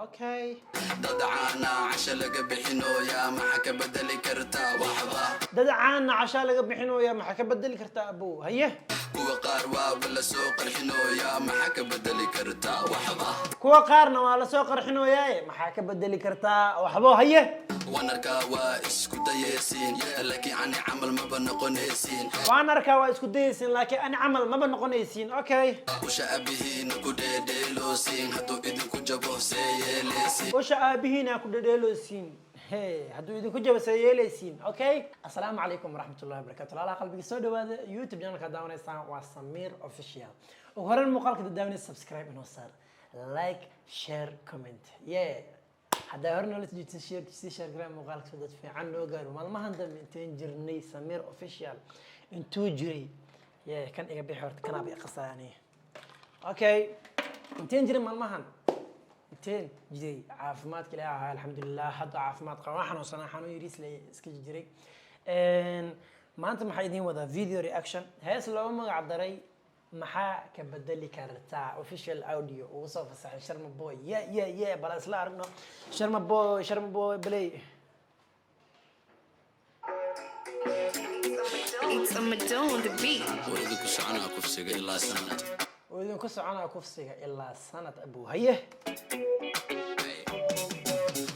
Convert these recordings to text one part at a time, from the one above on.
Okay. Dad caana casha laga bixinooyaa, maxaa ka bedeli kartaa? Waxba. Dad caana cashaa laga bixinooyaa, maxaa ka bedeli kartaa, abow? Haye. Kuwa qaar waaba la soo qarxinooyaa, maxaa ka bedeli kartaa? Waxba. Kuwa qaarna waa lasoo qarxinooyaaye, maxaa ka bedeli kartaa? Waxbo. Haye. Waan arkaa waa isku dayaysiin, laakiin ani camal maba noqonaysiin. Waan arkaa waa isku dayaysiin, laakiin ani camal maba noqonaysiin. Okay. Usha abihiina ku dheedheeloosiin, hadduu idinku jabo see yeelaysiin? Usha aabihiina ku dhedheeloosiin, he, hadduu idinku jabo see yeelaysiin? Okay. Asalaamu calaykum waraxmatullahi wabarakatu. Walaalaha qalbiga, soo dhawaada. YouTube channelka daawanaysaan waa Samiir Official. Ugu horreyn muuqaalka daawanaysa subscribe inoo saar, like, share, comment. Yeah, haddaa hore noola jirta, share, sii share garaa muuqaalka soo dad fiican noo gaaro. Maalmahan dambe inteen jirnay? Samiir Official intuu jiray? Yeah, kan iga bixi horta, kanaaba iqasaa aniga. Okay, inteen jiray maalmahan? Inteen jiray? Caafimaadka Ilaah ahaa, alxamdulilah. Hadda caafimaad qaba. Waan xanuunsanaa, xanuun yariis la iska jiray. Maanta maxaa idiin wadaa? Video reaction, hees loogu magac daray "Maxaa ka Bedeli Kartaa", official audio uu soo fasaxay Sharma Boy. Ye ye ye, bal isla aragno Sharma Boy. Sharma Boy, play. It's a Madonna on the beat. Oo idinku soconaa kufsiga ilaa sanad. Oo idinku soconaa kufsiga ilaa sanad, abuu. Haye.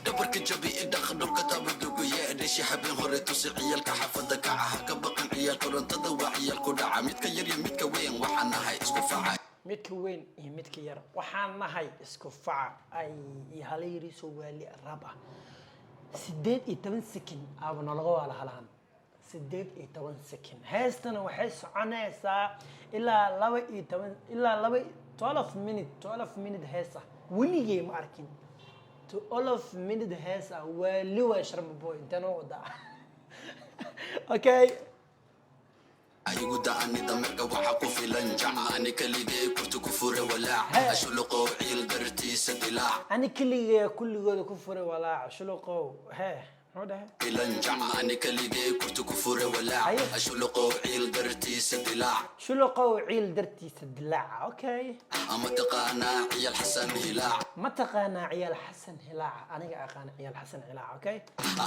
Dhabarka jabi, idhaq, dhulka tabaduguye, dhishi habeen hore tusi ciyaalka xaafada kaca. Ha ka baqan ciyaal korontada, waa ciyaal ku dhaca. Midka yar iyo midka weyn waxaan nahay isku faca. Midka weyn iyo midka yar waxaan nahay isku faca. Ay, iyo hala yariisoo waali rab ah. 18 second aaba nalaga waala halahan. 18 second. Heestana waxay soconaysaa ilaa 12 ilaa laba 12 minute. 12 minute hees ah weligay ma arkin. 12 minute hees ah, waali waa. Sharma Boy intee noo wadaa? Okay. Igu da'ani dameerka waxa ku filan jaca. Ani keligay kurta ku fure walaac. Ashuluqow ciil dartiisa dilaac. Ani keligay kulligooda ku furay walaac. Shuluqow, hee, muxuu dhahay? Filan jaca. Ani keligay kurta ku fure walaac. Haye. Ashuluqow ciil dartiisa dilaac. Shuluqow ciil dartiisa dilaaca. Okay. Ama taqaanaa ciyaal Xasan Hilaac? Ma taqaanaa ciyaal Xasan Hilaaca? Aniga aqaana ciyaal Xasan Hilaaca. Okay.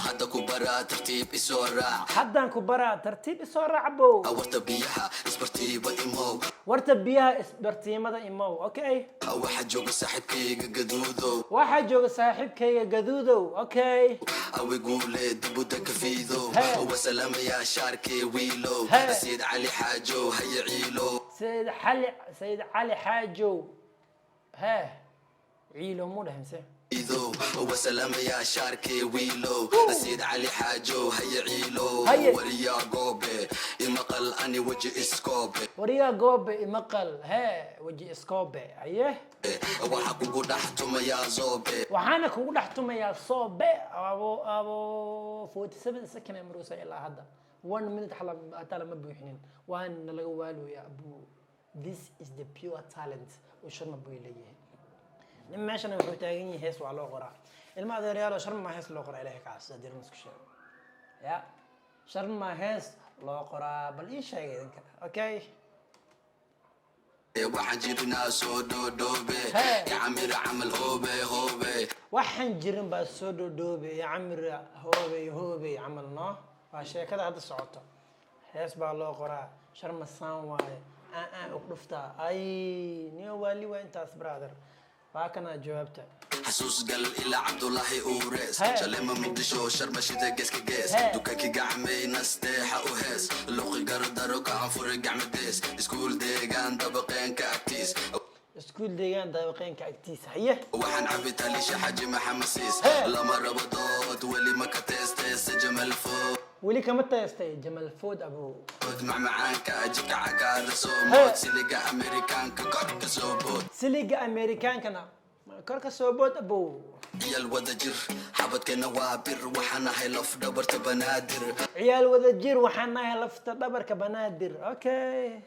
Hadda ku baraa, tartiib isoo raac. Haddaan ku baraa, tartiib isoo raacbow. Warta biyaha isbartiiba imow. Warta biyaha isbartiimada imow. Okay. Waxaa jooga saaxiibkayga Gaduudow. Waxaa jooga saaxiibkayga Gaduudow. Okay. Awi guule dibuda ka fiidow. Hey. Wasalaamayaa shaarkee wiilow. Hey. Sayid Cali Xaajow, haya ciilow. Sayid Cali, Sayid Cali Xaajow, hee, ciilow muu dhahay mise? Idow wasalaamayaa shaarkee wiilow. Sayid Cali Xaajow, haya ciilow. Haye. Wariyaa goobe, imaqal, ani weji iskoobe. Wariyaa goobe, imaqal, hee, weji iskoobe. Aye. Waxaa kugu dhex tumayaa zoobe. Waxaana kugu dhex tumayaa soobe. Abo, abo, 47 second ay maruusa ilaa hadda. 1 minute hataa lama buuxinin, waana laga waalooya, abu. This is the pure talent uu Sharma Boy leeyahay. Nin meeshana wuxuu taagan yahay hees waa loo qoraa. Ilma adeeryaalo, Sharma maa hees loo qoraa? Ilahay ka cabsada haddii run isku sheego. Ya Sharma hees loo qoraa? Bal ii sheega idinka. Okay. Waxaan jirinaa soo dhoodhoobe. Hey. Camir camal hoobe hoobe. Waxaan jirin baa soo dhoodhoobay, camir hoobey hoobey camal. No, waa sheekada hadda socoto. Hees baa loo qoraa, Sharma saan waaye, aan aan og dhuftaa. Ay, niyo waali waa intaas, brother. Waa kana jawaabta. Xasuus gal ilaa Cabdulaahi Uures. Hey. Jalema Muqdisho, Sharmashida geeska gees. Hey. Dukaankii gacmay, nasteexa u hees, luqi gardaro gacanfuri gacmadees, iskuul deegaan dabaqeenka agtiis. Iskuul deegaan dabaqeenka agtiisa. Haye. Waxaan cabitaalisha Xaaji Maxamed siis. Hey. Lama rabo dood, weli ma ka teesteese Jamal Food. Weli kama teestay Jamal Food, abu. Macmacaanka jidka cagaara soo Hey. mood, siliga Amerikaanka kor ka soo bood. Siliga Amerikaankana kor ka soo bood, abow. Ciyaal wada jir, xabadkeena waa bir, waxaan nahay laf dhabarta Banaadir. Ciyaal wada jir, waxaan nahay lafta dhabarka Banaadir. Okay.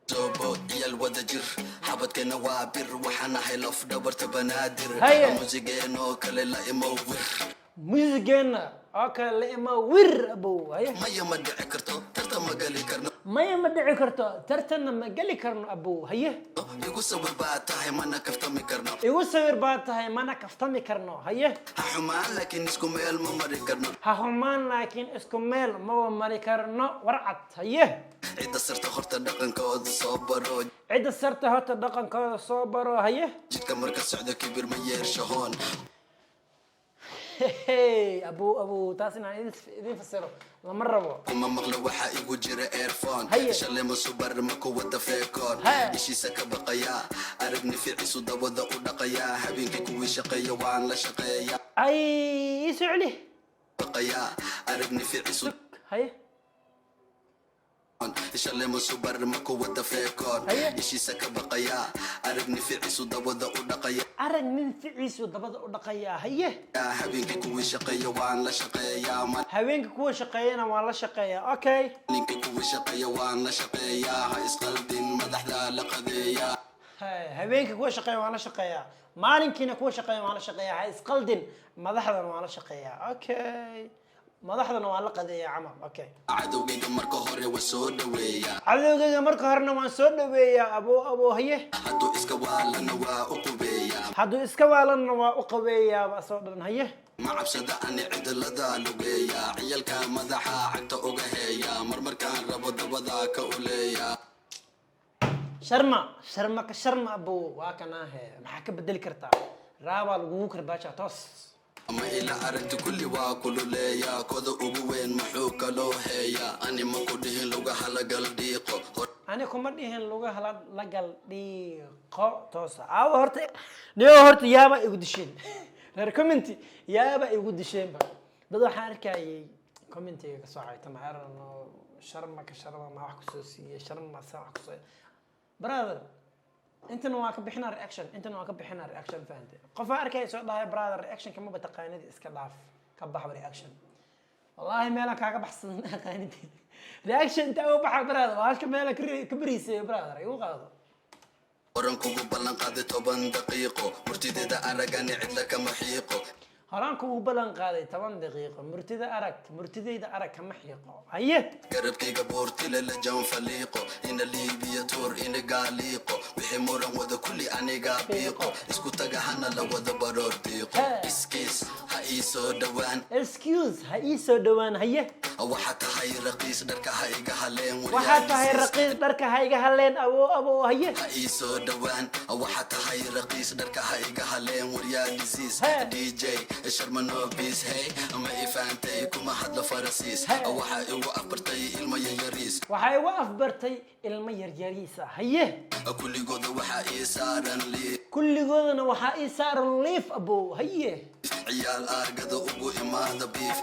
Soo bood. Bood ciyaal wada jir, xabadkeena waa bir, waxaan nahay laf dhabarta Banaadir. Haye. Muusigeenoo kale la imo wir. Muusigeenna oo kale la ima wir, abow, haye. Maya, ma dhici karto, tartan ma geli karno. Maya, ma dhici karto, tartanna ma geli karno, abow, haye. Igu sawir baa tahay, mana kaftami karno. Igu sawir baa tahay, mana kaftami karno, haye. Ha xumaan, laakiin isku meel ma mari karno. Ha xumaan, laakiin isku meel maba mari karno, warcad, haye. Cidda sirta horta dhaqankooda soo baro. Cidda sarta horta dhaqankooda soo baro, haye. Jidka marka socdo kibir ma yeershahoon. Hey, abow, abow, taas inaan idin fasiro lama rabo. Kuma maqlo, waxaa igu jira earphone. Haye. Shalay ma subar ma ku wada feekoon. Haye. Ishiisa ka baqayaa, aragni ficisu dabada u dhaqayaa, habeenkii kuwii shaqeeya waan la shaqeeyaa. Ay, ii soo celi. Baqayaa, aragni ficisu. Haye. Shalay ma subar ma ku wada feekoon. Haye. Ishiisa ka baqayaa, aragni ficisu dabada u dhaqayaa. Arag nin ficiisu dabada u dhaqayaa, haye. Habeenkii kuwii shaqeeya waan la shaqeeyaa. Haweenka kuwa shaqeeyana waan la shaqeeyaa, okay. Maalinka kuwii shaqeeya waan la shaqeeyaa, ha isqaldin, madaxda la qadeeyaa. Haweenka kuwa shaqeeya waan la shaqeeyaa, maalinkiina kuwa shaqeeya waan la shaqeeyaa, ha isqaldin, madaxdana waan la shaqeeyaa, okay, madaxdana waan la qadeeyaa camal, okay. Cadowgayga marka hore waa soo dhaweeyaa. Cadowgayga marka horena waan soo dhaweeyaa, abow, abow, haye. Hadduu iska waalana waa u qubeeyaa. Hadduu iska waalanna waa u qabeeyaaba soo dhan, haye. Ma cabsada ani, cidlada lugeeya, ciyalka madaxa cagta uga heeya, marmarkaan rabo dabada ka uleeya. Sharma, sharma ka sharma, abow, waa kanaahe, maxaa ka bedeli kartaa? Raabaa lagugu karbaashaa toos. Ma ila aragti, kulli waa kululeeya, koda ugu weyn muxuu kaloo heeya? Ani ma ku dhihin lugaha lagal dhiiqo. Ani kuma dhihin lugaha la gal dhiiqo toosa. Aawa horta niyo, horta yaaba igu disheen reer commenty, yaaba igu disheenba. Dad waxaan arkayay commentiga kasoo caytama erano, sharma ka sharma ma wax kusoo siiyey, sharma sa wax kusoo. Brother, intana waa ka bixinaa reaction, intana waa ka bixinaa reaction, fahante? Qofaa arkaya soo dhahay: "Brother, reaction kama taqaanid, iska dhaaf, ka baxba reaction." Wallahi meelaan kaaga baxsan aqaanid reaction inta uga baxa, brother, waa halka meelaan ka bariisay, brother, igu qaado. Oran kugu ballan qaaday 10 daqiiqo, murtideeda aragani cidla kama xiiqo. Horaan kugu ballan qaaday 10 daqiiqo, murtida arag, murtidayda arag, kama xiiqo, haye. Garabkayga buurtile la janfaliiqo, ina Liibiya tuur, ina gaaliiqo, wixii muran wada kulli anigaa biiqo, isku taga hana la wada baroor diiqo. Iskiis ha ii soo dhowaan. Excuse ha ii soo dhowaan, haye. Waxaa tahay raqiis, dharka ha iga haleen. Waxaa tahay raqiis, dharka ha iga haleen, abo, abo, haye. Ha ii soo dhowaan, waxaa tahay raqiis, dharka ha iga haleen, waryaa disease. Hey. DJ Sharmanobis, hey, ma i fahantay? Kuma hadlo Farasiis. Waxaa igu afbartay ilmo yayariis. Waxaa igu afbartay ilmo yaryariisa, haye. Kulligooda waxaa ii saaran lii. Kulligoodana waxaa ii saaran liif, abo, haye. Ciyaal aargada ugu imaada beef.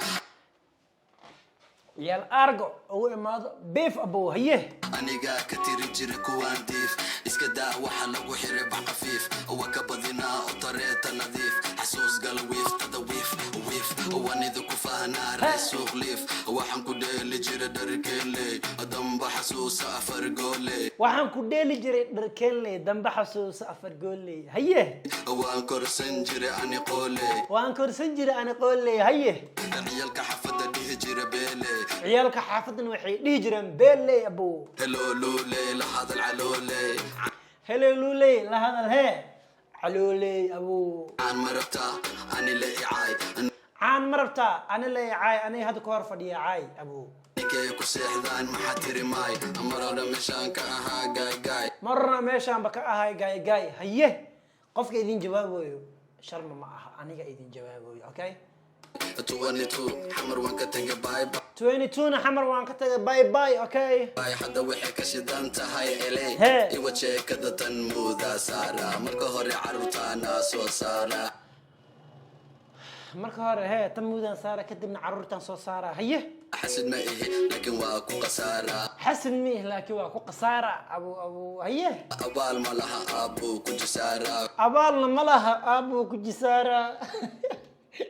Ciyaal aargo ugu imaado beef, abo, haye. Anigaa ka tiri jira kuwaan diif, iska daa waxa lagu xiray bax khafiif, wa ka badinaa oo tareeta nadiif, xasuus gal wiiftada wiif wiif, waan idinku fahnaa ree suuq liif, waxaan ku dheeli jira dharkeeley, damba xasuusa afar gooley. Waxaan ku dheeli jiray dharkeenley, dambe xasuusa afar gooley, haye. Waan korsan jiray ani qooley. Waan korsan jiray ani qooley, haye. Ciyalka xafada dhihi jira beeley. Ciyaalka xaafaddan waxay dhihi jireen beeley, abo. Hello luuley, la hadal calooley. Hello luuley, la hadal hee calooley, abo. Aan ma rabtaa ani la icaay? Caan ma rabtaa ani la caay? Aniga hadda ka hor fadhiya caay, abo. Ninkay ku seexdaan maxaa tiri maay, marora meeshaan ka ahaa gaay gaay. Marna meeshaanba ka ahay gaay gaay, haye. Qofka idin jawaabayo Sharma ma aha, aniga idin jawaabayo, okay. 22 Xamar waan ka tagay, bye. 22 na Xamar waan ka tagay, bye bye, okay. Bye, hadda waxay ka shidan tahay eley. Hee. Iwa sheekada tan muudaa saara, marka hore carruurtaana soo saara. Marka hore hee tan muudaan saara, kadibna carruurtaan soo saara, haye. Xasid ma ihi, laakiin waa ku khasaara. Xasan miih, laakiin waa ku khasaara, abu, abu, haye. Abaal ma laha, aabbuu ku jisaara. Abaalna ma laha, aabbuu ku jisaara,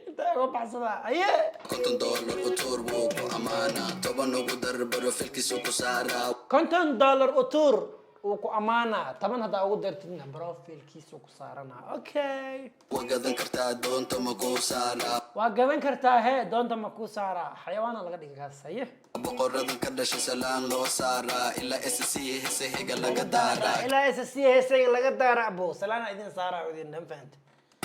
intaa uga baxsadaa, haye. $50 u tuur, wuu ku ammaana, 10 ugu dar, baro filkiisu ku saara. $50 u tuur. Wuu ku ammaanaa. 10 haddaa ugu dartidna, profilkiisu ku saaranaa. Okay. Waa gadan kartaa, doonta ma kuu saaraa? Waa gadan kartaa hee, doonta ma kuu saaraa? Xayawaana laga dhiga kaas. Haye. Boqoradan ka dhashay salaan loo saaraa, ilaa SC hese hega laga daaraa. Ilaa SC heesayga laga daara, abo salaana idin saaraa, idin dhan fahanta.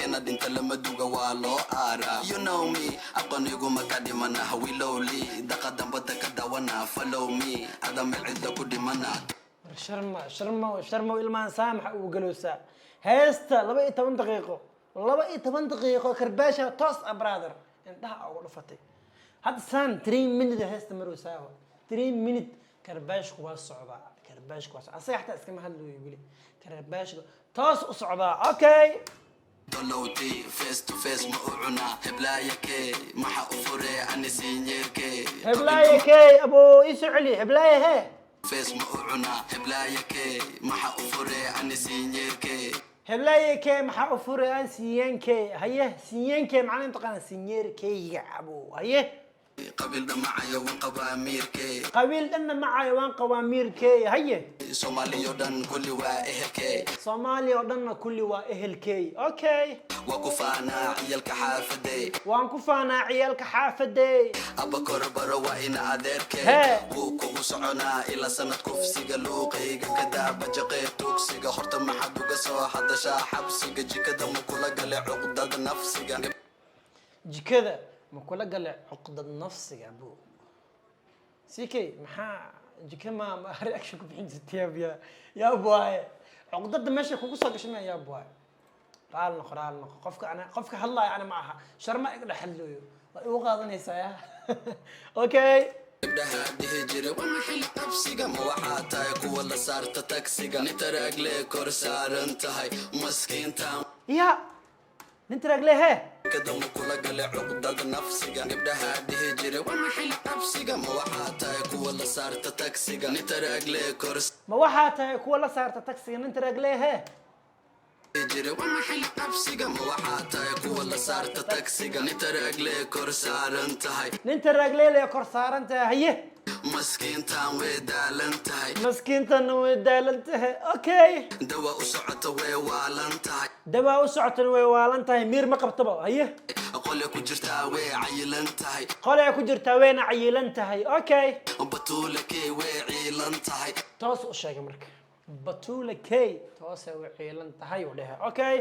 Ina dhinta lama duga, waa loo aaraa. You know me, aqooniguma ka dhimana, wilowli daqadan badda ka dawana. Follow me, ada meel cidla ku dhimana. War Sharma, Sharma, Sharma, ilmahan saamaxa ugu galowsaa heesta. 12 daqiiqo, 12 daqiiqo karbaasha toos ah, brother, indhaha ugu dhufatay. Hadda saan 3 minute heesta marowsaa, 3 minute karbaashku waa socdaa, karbaashku waa socdaa. Asaga xataa iskama hadlooyo weli, karbaashku toos u socdaa. Okay. Dolowti face to face ma u cunaa? Heblaayake maxa u fure ani sinyeerke? Heblaaye key, abo ii soo celi. Heblaaye hee? Face ma u cunaa? Heblaayake maxa u fure ani sinyeerke? Heblaaye kee maxaa u furay aan sinyeenke? Haye, sinyeenke macnaha taqaana sinyeerkeyga, abo. Haye. Qabiil dhamacayo wan qabaa miirke. Qabiil dhanna macayo waan qabaa miirkey. Haye. Soomaaliyo dhan kulli waa ehelke. Soomaaliya oo dhanna kulli waa ehelkey. Okay. Waa ku faanaa ciyalka xaafade. Waan ku faanaa ciyaalka xaafadey. Abba korobaro waa ina adeerke. Hee. Wuu kugu soconaa ilaa sanad kufsiga, luuqayga kadaa bajaqee tugsiga. Horta maxaad uga soo hadashaa xabsiga? Jikada ma kula gale cuqdada nafsiga? Jikada ma kula gale cuqdad nafsiga, abo ck? Maxaa jika ma reaction ku bixin jirtay? Yaab ya yaab waaye. Cuqdada meesha kugu soo gashay ma yaab waaye. Raali noqo, raali noqo. Qofka ana, qofka hadlaayo ana ma aha, Sharma iga dhex hadlooyo. Waa igu qaadanaysaa ya. Okay. Gabdhaha dhihi jira waa maxay la qabsiga? Ma waxaa tahay kuwa la saarta tagsiga? Nin taraagle kor saaran tahay maskiinta. Ya nin taraagle hee? Kadama kula gale cuqdada nafsiga. Gabdhaha dhihi jira waa maxay la qabsiga? Ma waxaa tahay kuwa la saarta tagsiga? Nin taraagle kor Ma waxaa tahay kuwa la saarta tagsiga? Nin taraagle hee? Jira waa maxay la qabsiga? Ma waxaa tahay kuwa la saarta tagsiga? Nin taraagle kor saaran tahay. Nin taraagleel kor saaran tahay. Haye. Maskiintan way daalan tahay. Maskiintana way daalan tahay. Okay. Dawa u socota way waalan tahay. Dawaa u socotana way waalan tahay, miir ma qabtaba. Haye. Qole ku jirtaa way cayilan tahay. Qolay ku jirtaa wayna cayilan tahay. Okay. Batuulakey way ciilan tahay. Toos u sheegay marka, Batuula key toosay u ciilan tahay uu dhehe. Okay.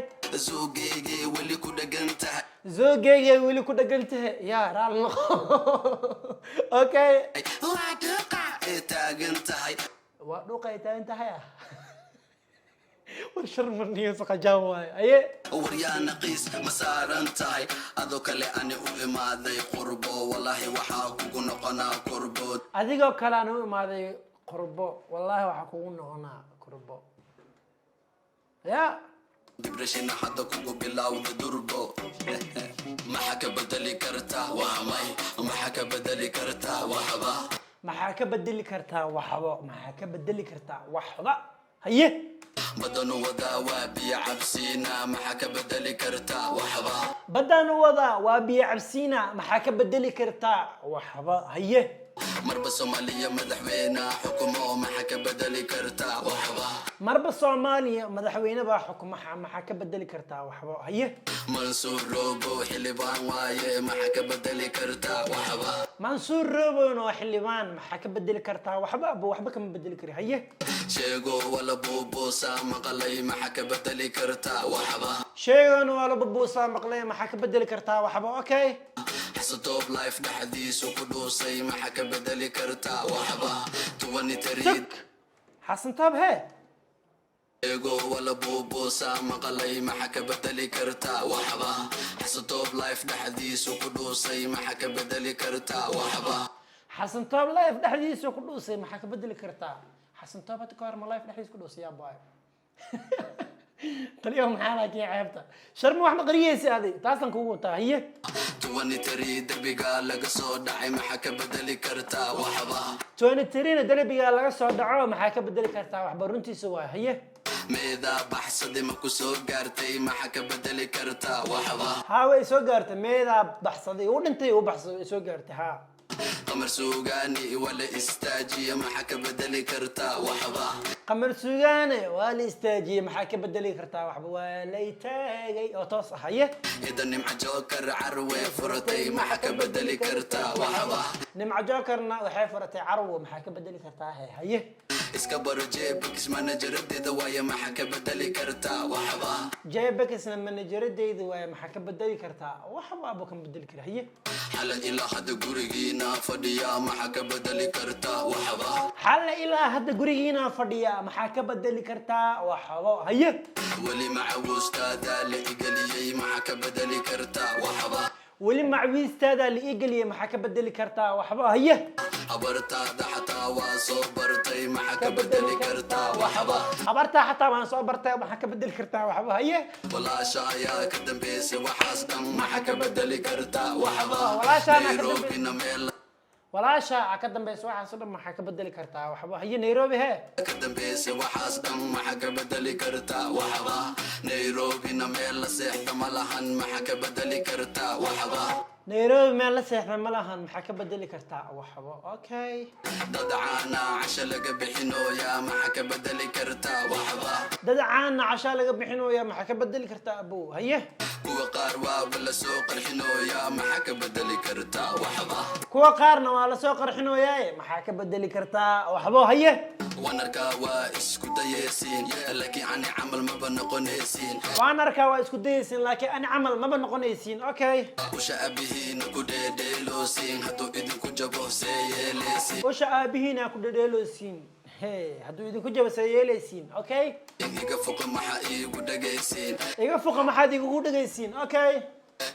Suugeygay weli ku dhegan tahay. Zoogeygay weli ku dhegan tahay. Yaa raali noqo. Okay. Waa dhuqa ee taagan tahay. Waa dhuuqa ay taagan tahay ah. War Sharmarniyo saqajaan waaye. Aye. Waryaa naqiis ma saaran tahay? Adoo kale ani u imaaday qurbo, walaahi waxaa kugu noqonaa kurbo. Adigoo kale aan u imaaday qurbo, wallaahi waxaa kugu noqonaa kurbo ya. Depression hadda kugu bilowda durbo. Maxaa ka bedeli kartaa? Waa may. Maxaa ka bedeli kartaa? Waxba. Maxaa ka bedeli kartaa? Waxba. Maxaa ka bedeli kartaa? Waxba. Haye. Badanu wadaa waa biyo cabsiina. Maxaa ka bedeli kartaa? Waxba. Baddaan u wadaa waa biyo cabsiina. Maxaa ka bedeli kartaa? Waxba. Haye. Marba Soomaaliya madaxweyne xukumo. Maxaa ka bedeli kartaa? Waxba. Marba Soomaaliya madaxweyne baa xukumaxa. Maxaa ka bedeli kartaa? Waxba. Haye. Mansuur Robo xildhibaan waaye. Maxaa ka bedeli kartaa? Waxba. Mansuur Robown oo xildhibaan. Maxaa ka bedeli kartaa? Waxba, abo. Waxba kama bedeli kari. Haye. Sheego wala buubuusaa maqalay. Maxaa ka bedeli kartaa? Waxba. Sheegoona waa la bubuusaa maqlay. Maxaa ka bedeli kartaa? Waxba. Okay. Xasatoob life dhexdiisu ku dhuusay. Maxaa ka bedeli kartaa? Waxba. 23. Tug Xasan Taab hee? Sheego wala buubuusaa maqalay. Maxaa ka bedeli kartaa? Waxba. Xasatoob life dhexdiisu ku dhuusay. Maxaa ka bedeli kartaa? Waxba. Xasan Toob live dhexdiisa ku dhuusay. Maxaa ka bedeli kartaa? Xasan Toob hadda ka hor ma live dhexdiisa ku dhuusay? Yaa baay taliyo, maxaa laakiin ceebta Sharma wax ma qariyeysa adi, taasaan kugu wataa. Haye. 23 derbiga laga soo dhacay. Maxaa ka bedeli kartaa? Waxba. 23-na derbiga laga soo dhaco. Maxaa ka bedeli kartaa? Waxba. Runtiisa waay. Haye. Meedaa baxsaday ma ku soo gaartay? Maxaa ka bedeli kartaa? Waxba. Haa, way soo gaartay. Meedaa baxsaday, uu dhintay, uu baxsaday, way soo gaartay, haa. Qamar Suugaani waa la istaajiya, maxaa ka bedeli kartaa? Waxba. Qamar Suugaane waa la istaajiyey, maxaa ka bedeli kartaa? Waxba. Waa lay taagay oo toos ah. Haye. Ida Nimca Jookar carwee furatay, maxaa ka bedeli kartaa? Waxba. Nimco Jokerna waxay furatay carwo, maxaa ka bedeli kartaa? He, haye. Iska baro, Jebakis manajaradeeda waaye, maxaa ka bedeli kartaa? Waxba. Jebakisna manajaradeyda waaye, maxaa ka bedeli kartaa? Waxba abu kan bedeli kara. Haye. Xala ilaa hadda gurigiina fadhiya, maxaa ka bedeli kartaa? Waxba. Xalla ilaa hadda gurigiina fadhiya, maxaa ka bedeli kartaa? Waxbo. Haye. Weli macawustaada la igeliyey, maxaa ka bedeli kartaa? Waxba. Weli macwiistaada la ii geliyey, maxaa ka bedeli kartaa? Waxba. Haye. Habartaada xataa waa soo bartay, maxaa ka bedeli kartaa? Waxba. Habartaa xataa waan soo bartay, maxaa ka bedeli kartaa? Waxba. Haye. Walaasha ayaa ka dambeysay waxaas dhan, maxaa ka bedeli kartaa? Waxba. Walaashaa maa ka Nairobina meel Walaasha aa ka dambaysa waxaas oo dhan, maxaa ka bedeli kartaa? Waxba. Haye, Nairobi hee. Ka dambeysay waxaas dhan, maxaa ka bedeli kartaa? Waxba. Nairobina meel la seexda ma lahan, maxaa ka bedeli kartaa? Waxba. Nairobi meel la seexda ma lahan, maxaa ka bedeli kartaa? Waxba. Okay. Dad caana casha laga bixinooyaa, maxaa ka bedeli kartaa? Waxba. Dad caana cashaa laga bixinooya, maxaa ka bedeli kartaa, abow? Haye. Kuwa qaar waaba lasoo qarxinooyaa, maxaa ka bedeli kartaa? Waxba. Kuwa qaarna waa lasoo qarxinooyaaye, maxaa ka bedeli kartaa? Waxbo. Haye. Waan arkaa waa isku dayaysiin, laakiin ani camal maba noqonaysiin. Waan arkaa waa isku dayaysiin, laakiin ani camal maba noqonaysiin. Okay. Usha abihiina ku dheedheeloosiin, hadduu idinku jabo see yeelaysiin? Usha aabihiina ku dhedheelosiin, he, hadduu idinku jabo see yeelaysiin? Okay. Iga foqa, maxaa iigu dhagaysiin? Iga fuqa, maxaad igugu dhegaysiin? Okay.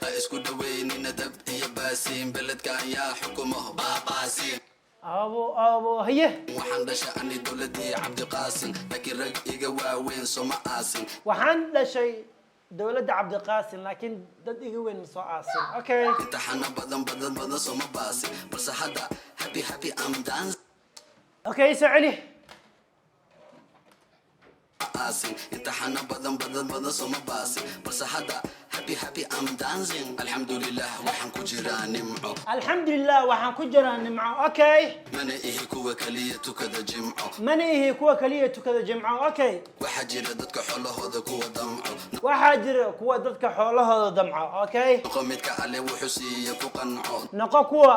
Ha isku dhaweynina dab iyo baasiin, beledkan yaa xukumo baaqaasiin? Abo, abo. Haye. Waxaan dhashay ani dowladii Cabdiqaasin, laakiin rag iga waaweyn soma aasin. Waxaan dhashay dowladda Cabdiqaasin, laakiin dad iga weyn ma soo aasin. Okay. Imtixaano badan badan badan soma baasin, balse hadda happy happy I'm dance. Okay, soo celi. Aasin imtixaano badan badan badan soma baasin, balse hadda happy happy I'm dancing. Alxamdulilah, waxaan ku jiraa nimco. Alxamdulilah, waxaan ku jiraa nimco. Okay. Mana ihi kuwa kaliya tukada jimco. Mana ihi kuwa kaliya tukada jimco. Okay. Waxaa jira dadka xoolahooda kuwa damco. Waxaa jira kuwa dadka xoolahooda damco. Okay. Noqo midka Alle wuxuu siiye ku qanco. Noqo kuwa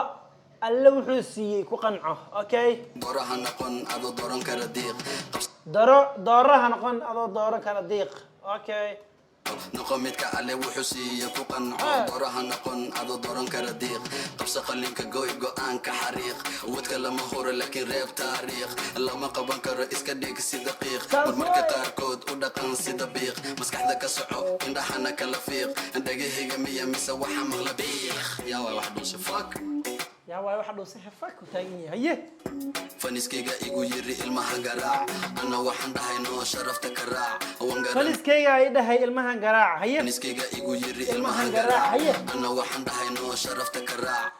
Alle wuxuu siiyey ku qanco. Okay. Dooraha noqon adoo dooran kara diiq. Doro dooraha noqon adoo dooran kara diiq. Okay. Noqo midka Alle wuxuu siiye ku qanco. Dooraha noqon adoo dooran kara diiq. Qabso qalinka, goy go-aanka, xariiq wadka lama huro, laakiin reeb taariikh lama qaban karo. Iska dhig sida qiiq, marmarka qaarkood u dhaqan sida biiq. Maskaxda ka soco, indhahana kala fiiq. Dhagahiga miya mise waxa maqla biiq? Yaa waay wax dhuusha? Fuck. Yaa waay waxa dhuusay? Fuck u taagan yahay. Haye. Faniskayga igu yiri ilmaha garaac, ana waxaan dhahay noo sharafta ka raac. Waan garan. Faniskayga ay dhahay ilmahan garaac. Haye. Faniskayga igu yiri ilmahan ilmahan garaac. Garaac. Haye. Ana waxaan dhahay noo sharafta ka raac.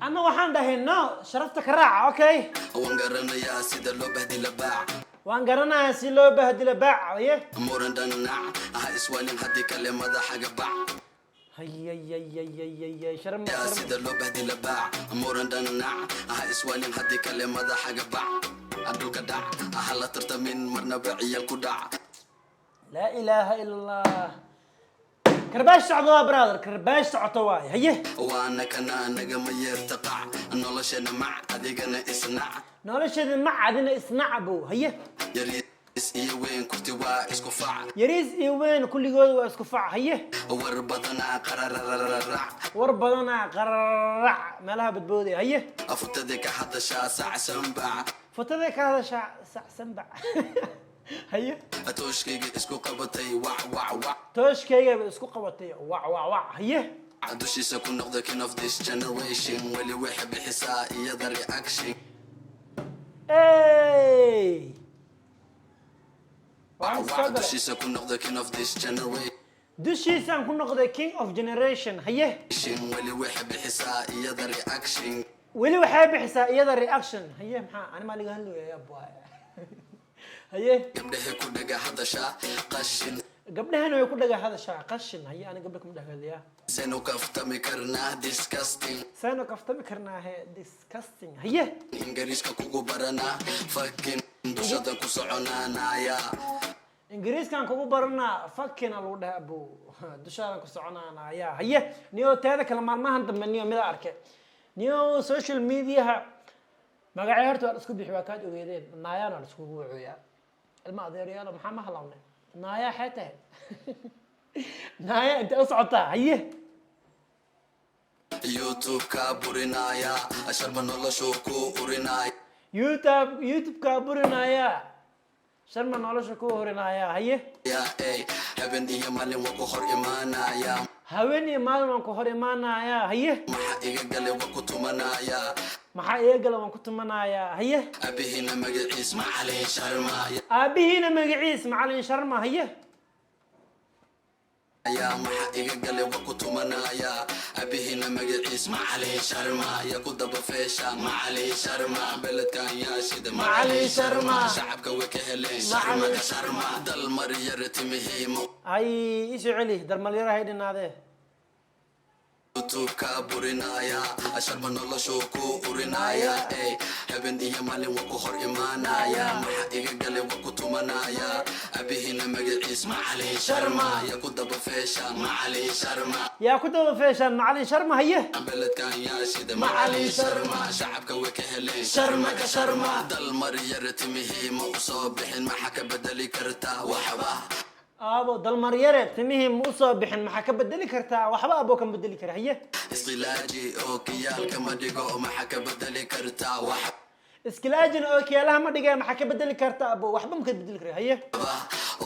Ama waxaan dhahay no sharafta ka raaca. Okay. Waan garanayaa sida loo bahdila baac. Waan garanayaa si loo bahdilo baac. Haye. Muran dhanac ha iswaalin, haddii kale madaxaga bac. Hayayayayayay, sharam. Yaa sida loo bahdila baac. Muran dhanac ha iswaalin, haddii kale madaxaga bac, dhulka dhac. Ha la tartamin marnaba ciyal ku dhac. Laa ilaaha ila Allah. Karbaash socdo waa brother, karbaash socoto waay. Haye. Waana kana nagama yeerta qac, noloshana mac, adigana isnac. Nolosheeda mac, adina isnacbo. Haye. Yariis iyo weyn kurti waa isku fac. Yariis iyo weyn kulligood waa isku fac. Haye. War badanaa qararararac. War badanaa qararac, meelaha badboodaya. Haye. Afutada ka hadashaa sacsanbac. Futada ka hadashaa sacsanbac. Haye. Tooshkayga isku qabatay wac wac wac. Tooshkayga bay isku qabatay wac wac wac. Haye. Dushiisa ku noqda king of this generation, weli waxay bixisaa iyada reaction. Ey, waxaan wac soo wac galay. Dushiisa ku noqda king of this generation. Dushiisaan ku noqday king of generation. Haye. Weli waxay bixisaa iyada reaction. Weli waxay bixisaa iyada reaction. Haye, maxaa ani maa laga hadlaya boy? Haye. Gabdhaha ku dhaga hadashaa qashin. Gabdhahana way ku dhaga hadashaa qashin. Haye, ani gabdha kuma dhaga hadlayaa. Senu kaftami karnaa, disgusting. Seenu kaftami karnaa he, disgusting, haye. Ingiriiska kugu baranaa, fucking dushada ku soconaanaya. Ingiriiskan kugu baranaa, fucking-a lagu dhahay, abu dushaadan ku soconaanaya, haye. Niyo, teeda kale, maalmahan dambe niyo mida arke niyo social mediaha magacyo horta waa la isku bixi, waa kaad ogeedeen, naayaan waa la iskugu wacoyaa. Ilma adeeryaalo, maxaa ma halawne? Naayaa xee tahay? Naaya intee u socotaa? Haye. YouTube-ka burinaya, Sharma noloshuu ku urinaya. YouTube-ka burinaya, Sharma nolosha ku horinaya, haye. Ey, haben iyo maalin waa ku hor imaanaya. Haween iyo maalin waan ku hor imaanaya, haye. Maxaa iga galay? Waa ku tumanaya. Maxaa iga gala? Waan ku tumanayaa, haye. Abihiina magaciis Macalin Sharma. Aabihiina magaciis Macalin Sharma, haye. Ayaa maxaa iga galay? Waa ku tumanaya. Abihiina magaciis Macalin Sharma. Ya ku daba feesha? Macalin Sharma. Beledkan yaa shida? Macalin Sharma. Shacabka way ka heleen Sharma ka Sharma. Dal mariyare timihiimo. Ay, isoo celi, darmalyara hay dhinaadee. YouTube-ka burinaya, Sharma noloshuu ku urinaya. Ey, haben iyo maalin waa ku hor imaanaya. Maxaa iga galay? Waa ku tumanaya. Abihiina magaciis Macalin Sharma. Ya ku daba feesha? Macalin Sharma. Yaa ku daba feeshaan? Macalin Sharma, haye. Beledkan yaa shida? Macalin Sharma. Shacabka way ka heleen Sharma ka Sharma. Dal mariyare timihii ma u soo bixin, maxaa ka bedeli kartaa? Waxba. Aabo dalmaryare timihii ma usoo bixin, maxaa ka bedeli kartaa? Waxba abo kan bedeli kara, haye. Isqilaaji oo kiyaalka ma dhigo, maxaa ka bedeli kartaa? Waxba. Iskilaajin oo kiyaalaha ma dhigaya, maxaa ka bedeli kartaa abo? Waxba ma ka bedeli kara, haye.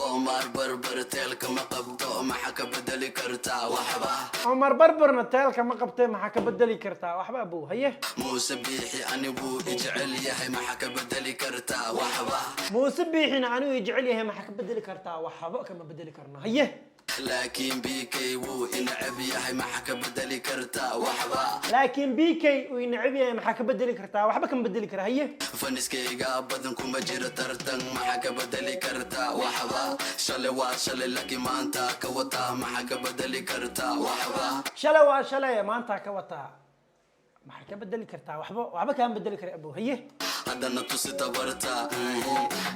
Omar Barbar teelka ma qabto, maxaa ka bedeli kartaa? Waxba. Cumar Barbarna teelka ma qabtee, maxaa ka bedeli kartaa? Waxba abo, haye. Muuse Biixi anigu ijecel yahay, maxaa ka bedeli kartaa? Waxba. Muuse Biixina anigu i jecel yahay, maxaa ka bedeli kartaa? Waxba kama bedeli karno, haye. Laakiin BK wuu inacab yahay, maxaa ka bedeli kartaa? Waxba. Laakiin BK uu i neceb yahay, maxaa ka bedeli kartaa? Waxba kama bedeli kara, haye. Faniskayga badan kuma jiro tartan, maxaa ka bedeli kartaa? Waxba. Shalay waa shalay, laakiin maanta ka wataa, maxaa ka bedeli kartaa? Waxba. Shalay waa shalay, maanta ka wataa, maxaa ka bedeli kartaa? Waxba, waxba kaama bedeli kara abo, haye. Haddana tusi tabarta,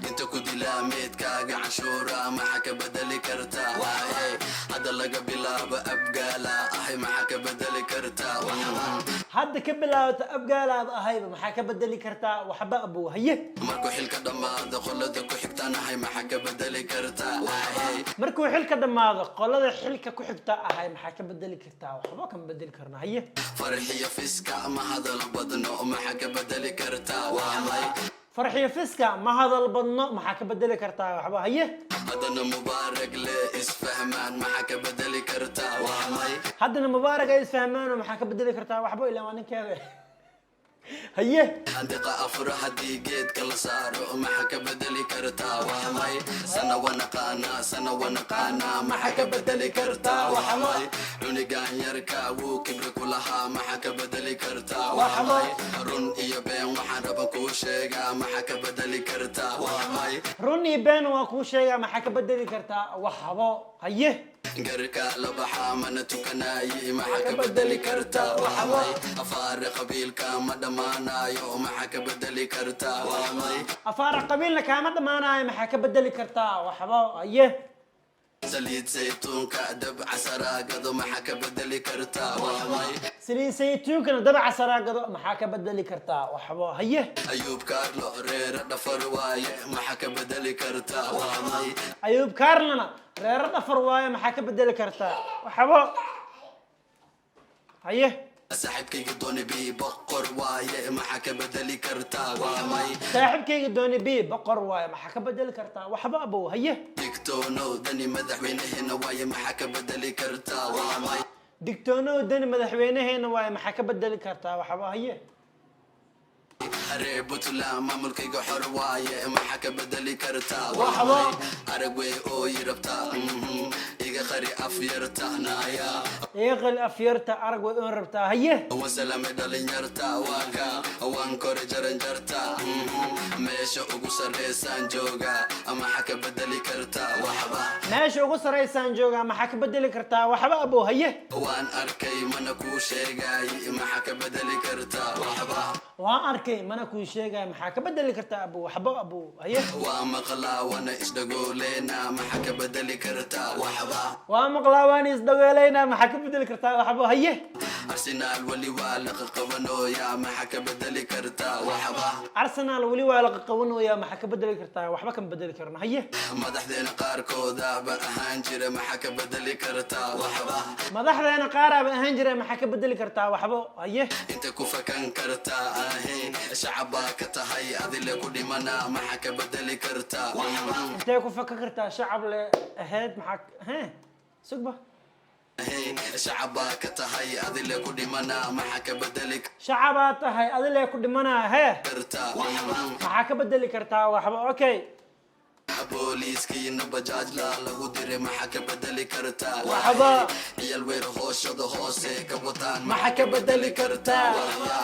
inta ku dilaa meedkaaga canshuura, maxaa ka bedeli kartaa? Waaye hadda laga bilaabo Abgaala ahay, maxaa ka bedeli kartaa? Waxba. Hadda ka bilaabata Abgaalaaba ahayba, maxaa ka bedeli kartaa? Waxba abo, haye. Markuu xilka dhammaado qolada ku xigtaan ahay, maxaa ka bedeli kartaa? Waaye. Markuu xilka dhammaado qolada xilka ku xigta ahay, maxaa ka bedeli kartaa? Waxba kama bedeli karna, haye. Farxiyo Fiska ma hadal badno, maxaa ka bedeli kartaa? Waamay. Farxiyo Fiska ma hadal badno, maxaa ka bedeli kartaa? Waxba, haye. Haddana Mubaarak le isfahmaan, maxaa ka bedeli kartaa? Waamay. Haddana Mubaarak ay isfahmaano, maxaa ka bedeli kartaa? Waxba, ilaa waa ninkeeda, haye. Andiqa afuro haddii geedka la saaro, maxaa ka bedeli kartaa? Waamay. Sana wanaqaanaa, sana wanaqaanaa, maxaa ka bedeli kartaa? Waamay. Cunigan yarka wuu kibri ku lahaa, maxaa ka bedeli kartaa? Waamay. Run iyo been waxaan raba kuu sheegaa, maxaa ka bedeli kartaa? Waamay. Run iyo been waa kuu sheegaa, maxaa ka bedeli kartaa? Waxbo, haye. Garka la baxaa mana tukanaayi, maxaa ka bedeli kartaa? Waamay. Afaare qabiilka ma dhammaanayo, maxaa ka bedeli kartaa? Waamay. Afaara qabiilna kaama dhammaanayo, maxaa ka bedeli kartaa? Waxbo, haye. Saliid saytuunka dab casaraagado, maxaa ka bedeli kartaa? Waamay. Saliid saytuunkana dabaca saraagado, maxaa ka bedeli kartaa? Waxbo, haye. Ayuub Kaarlo reere dhafar waaye, maxaa ka bedeli kartaa? Waamay. Ayuub Kaarlana reero dhafar waaye, maxaa ka bedeli kartaa? Waxbo, haye. Saaxiibkayga Dooni B boqor waaye, maxaa ka bedeli kartaa? Waamay. Saaxiibkayga Dooni B boqor waaye, maxaa ka bedeli kartaa? Waxba abow, haye. Digtoonow, Dani madaxweynaheena waaye, maxaa ka bedeli kartaa? Waamay. Digtoonow, Dani madaxweynaheena waaye, maxaa ka bedeli kartaa? Waxba, haye. Reer Puntland maamulkayga xor waaye, maxaa ka bedeli kartaa? Waxba. Waamay. Arag way ooyi rabtaa. Iga qari afyarta, naaya. Iga qali afyarta, arag way oon rabtaa, haye. Waan salaamay dhalinyarta, waa ka waan kore jaranjarta. Meesha ugu sarreysaan jooga, maxaa ka bedeli kartaa? Waxba. Meesha ugu saraysaan joogaa, maxaa ka bedeli kartaa? Waxba, abo, haye. Waan arkay mana kuu sheegay, maxaa ka bedeli kartaa? Waxba. Waan arkay mana kuu sheegaya, maxaa ka bedeli kartaa, abo? Waxba, abo, haye. Waa maqlaa wana isdhagooleyna, maxaa ka bedeli kartaa? Waxba. Waa maqlaa waan isdhageelaynaa, maxaa ka bedeli kartaa? Waxba, haye. Arsenaal weli waa laqa qabanooya, maxaa ka bedeli kartaa? Waxba. Arsenal weli waa la qabanooyaa, maxaa ka bedeli kartaa? Waxba kama bedeli karno, haye. Madaxdeena qaarkooda ba ahaan jira, maxaa ka bedeli kartaa? Waxba. Madaxdeena qaaraaba ahaan jira, maxaa ka bedeli kartaa? Waxba, haye. Inta ku fakan kartaa ahayn, shacab baa ka tahay, adile ku dhimana, maxaa ka bedeli kartaa? Waxba. Intee ku faka kartaa? Shacab le ahayd, maxaa he sugba. Ahayn, shacab baa ka tahay, adile ku dhimana, maxaa ka bedeli Shacabaa tahay, adile ku dhimanaa hee kartaa? Waxba. Maxaa ka bedeli kartaa? Waxba, okay. Booliiskiina bajaajla lagu diray, maxaa ka bedeli kartaa? Waxba. Ciyaal weer hooshada hoose ka wataan. Maxaa ka bedeli kartaa? Waxba.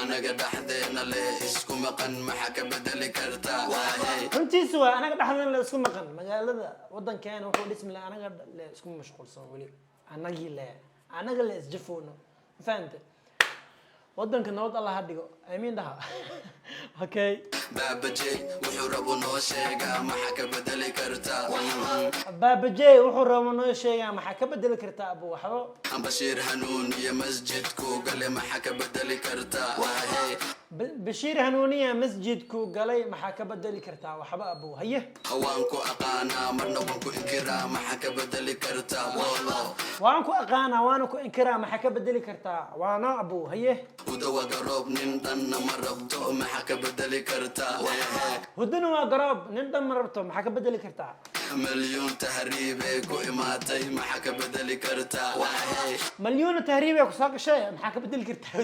Anaga dhexdeena le isku maqan, maxaa ka bedeli kartaa? Waxay Runtiisu waa anaga dhexdeena la isku maqan. Magaalada wadankeena wuxuu dhismi lahaa anaga le isku mashquulsan, weli anagii le anaga le isjafoono, ma fahante? Wadanka nabad Allah ha dhigo, amiin dhaha, okay. Baabajey wuxuu rabo noo sheegaa, maxaa ka bedeli kartaa? Baabajey wuxuu rabo noo sheegaa, maxaa ka bedeli kartaa, abu? Waxba. Bashiir Hanuuniya masjidku gale, maxaa ka bedeli kartaa? Waxay Bashiir Hanuuniya masjidku galay, maxaa ka bedeli kartaa? Waxba, abu, haye. Waan ku aqaanaa, marna waan ku inkiraa, maxaa ka bedeli kartaa? Wolo. Waan ku aqaanaa, waana ku inkiraa, maxaa ka bedeli kartaa? Waana, abu, haye. Udawa garoob, nin dhanna ma rabto, maxaa ka bedeli kartaa? Waxay Huduna waa garoob, nin dhan ma rabto, maxaa ka bedeli kartaa? Malyuun tahriibay ku imaatay, maxaa ka bedeli kartaa? Waxay Malyuuna tahriibay kusoo gashay, maxaa ka bedeli kartaa?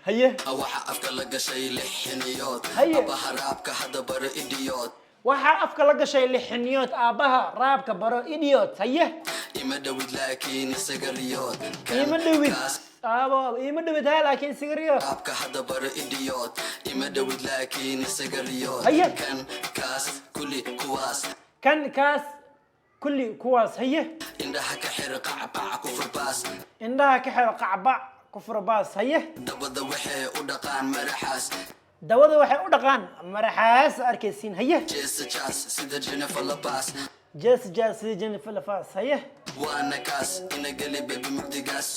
Haye. Waxa afka la gashay lix xiniyood. Haye. Abaha raabka hadda baro, idiyood. Waxaa afka la gashay lixiniyood, aabbaha raabka baro, idiot, haye. Ima dhowid laakiin isaga riyood. Iima dhowid. Kaas. Aabo, iima dhowid ha, laakiin sigariyood. Raabka hadda baro, idiyood. Ima dhowid laakiin isaga riyood. Haye. Kan kaas kulli kuwaas. Kan kaas kulli kuwaas, haye. Indhaha ka xir, qacbac ku furbaas. Indhaha ka xiro, qacbac ku furbaas, haye. Dabada waxay u dhaqaan maraxaas. Dawada waxay u dhaqaan maraxaas, arkaysiin, haye. Jeesa jaas sida Jennifer Lopez. Jees jaas sida Jennifer Lopez, haye. Waana kaas ina geli baby mugdigaas,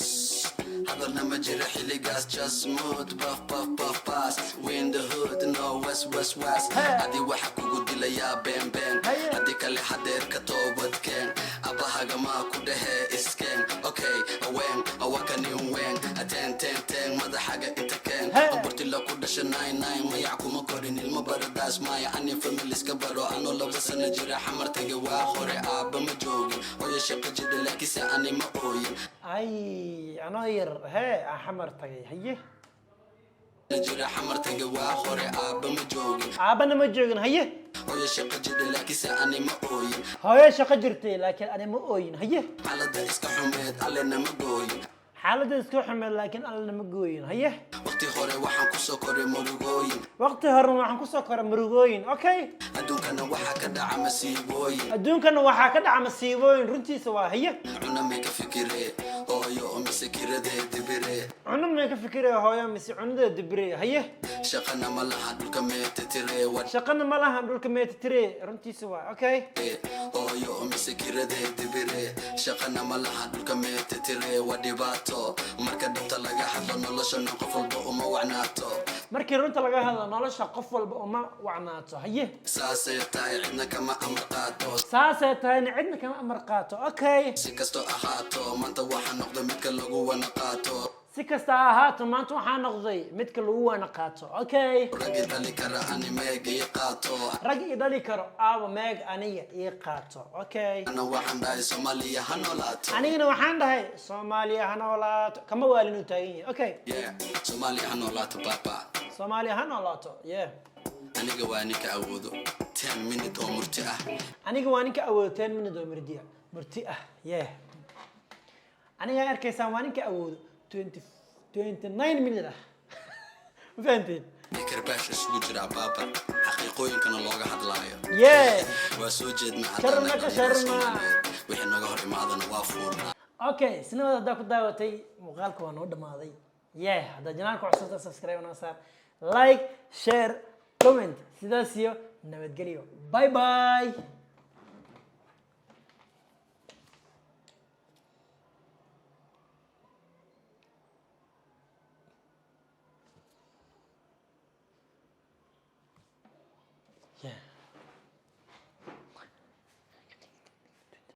hadalna ma jira xilligaas, just smooth, puff puff puff pass, we in the hood, no west west west. Hey. Adi waxa kugu dilayaa been been. Haye. Haddii kale hadeer ka toobadkeen, abahagamaa ku dhehee iskeen, okay, aween awakanin ween ten ten ten, madaxaga inta keen. Hey. Burtila ku dhasha nine nine, mayac kuma korin, ilmo baradaas maya, ani family iska baro, anoo 2 sano jira xamar tagay, waa hore aabba ma joogin, hooyo shaqo jira, laakiinse ani ma ooyin. Ay, anoo yar hee aan xamar tagay, haye. Jira xamar tagay, waa hore aabba ma joogin. Aabbana ma joogin, haye. Hooyo shaqo jira, laakiinse ani ma ooyin. Hooyo shaqo jirtay, laakiin ani ma ooyin, haye. Xaaladda iska xumeed, allena ma gooyin. Xaaladda iska xumeed, laakiin allana ma gooyin, haye. Waqti hore waxaan kusoo koray murugooyin. Waqti horena waxaan kusoo koray murugooyin, okay. Adduunkana waxaa ka dhaca masiibooyin. Adduunkana waxaa ka dhaca masiibooyin, runtiisa waa, haye. Cuna may ka fikire hooyo mise kiradee dibire. Cuno may ka fikiraya hooyo mise cunada dibire, haye. Shaqana ma laha, dhulka meetatire. Shaqana ma lahan, dhulka meetatire, runtiisa waa, okay. Hooyo mise kiradee dibire, shaqana ma laha, dhulka meetatire, waa dhibaato marka dhabta laga hadlo, noloshana qof walba uma wacnaato. Markii runta laga hadlo, nolosha qof walba uma wacnaato, haye. Saasay tahay cidna kama amar qaato. Saasay tahayna cidna kama amar qaato, okay. Si kasto ahaato, maanta waxaa noqda midka lagu wana qaato. Si kasta ha ahaato, maanta waxaa noqday midka lagu waana qaato, okay. Raggi dhali kara ani meega ii qaato. Rag ii dhali karo, aaba meeg aniga ii qaato, okay. Ana waxaan dhahay Soomaaliya ha noolaato. Anigana waxaan dhahay Soomaaliya ha noolaato. Kama waalin uu taagan yahay, okay. Yeah, Soomaaliya ha noolaato, papa. Soomaaliya ha noolaato, yeah. Aniga waa ninka awoodo 10 minute oo murti ah. Aniga waa ninka awoodo 10 minute oo mirdiya. Murti ah. Yeah, anigaa arkaysaan, waa ninka awoodo 29 million ah. Ma fahanteen? Karbaash isugu jira baaba, xaqiiqooyinkana looga hadlaayo. Waa soo jeedna. Sharma ka sharma. Soomaaliyeed, wixii naga hor imaadana waa fuurnaa. Okay, sinimada haddaa ku daawatay, muuqaalka waa noo dhamaaday. Yeah, haddaa channelka cusubta, subscribe noo saar, like, share, comment. Sidaas iyo nabadgelyo. Bye bye.